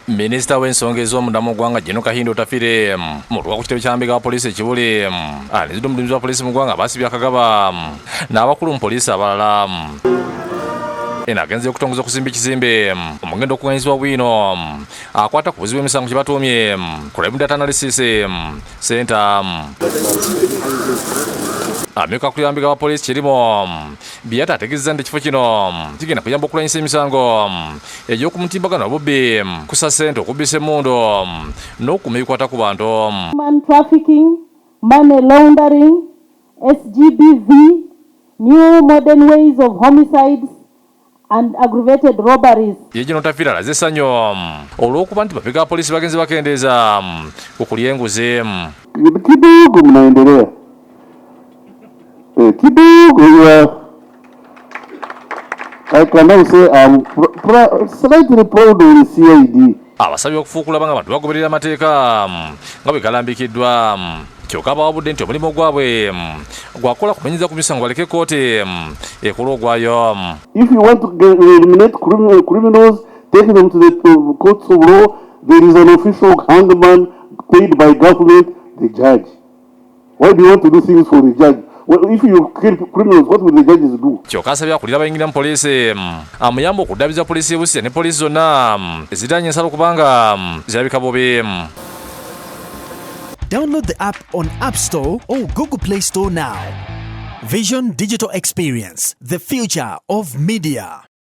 Minisita w'ensonga ez'omunda mu ggwanga, Gen Kahinda Otafiire, mu ku kitebe ky'ambega wa poliisi e Kibuli, alinzidde omuduumizi wa poliisi mu ggwanga Basibye Akagaba n'abakulu mu poliisi abalala. Eno agenze okutongoza okusimba ekizimbe omugenda okuganyizibwa bwino akwata ku buzibu emisango kye batuumye Crime Data Analysis Center. Amyuka akulira ambega wa poliisi Kirimo Biyata ategeezezza nti ekifo kino kigenda kuyamba okulwanyisa emisango egy'okumutimbagano, obubbi, kusa ssente, okubbisa emmundu n'okukuuma ebikwata ku bantu. Human trafficking, money laundering, SGBV, new modern ways of homicides, and aggravated robberies. Ye Gen Otafiire alaze essanyu olw'okuba nti bambega ba poliisi bagenze bakendeeza ku kulya enguzi. Kidogo mnaendelea. Kidogo ya I can now say I'm slightly proud of the CID. Abasabye okufuukula nga abantu bagoberera amateeka nga bwe galambikiddwa. Kyokka abawabudde nti omulimu gwabwe gwakola kumenyeza ku misango, baleke kkooti ekola ogwayo. If you want to eliminate criminals, take them to the courts of law. There is an official hangman paid by government, the judge. Why do you want to do things for the judge? Well, if you kill criminals, what will the judges do? Kyokka asabye akulira abayingira mu poliisi amuyamba okuddaabiriza poliisi y'e Busia ne poliisi zonna eziriraanye ensalo, kubanga zirabika bubi. Download the app on App Store or Google Play Store now. Vision Digital Experience, the future of media.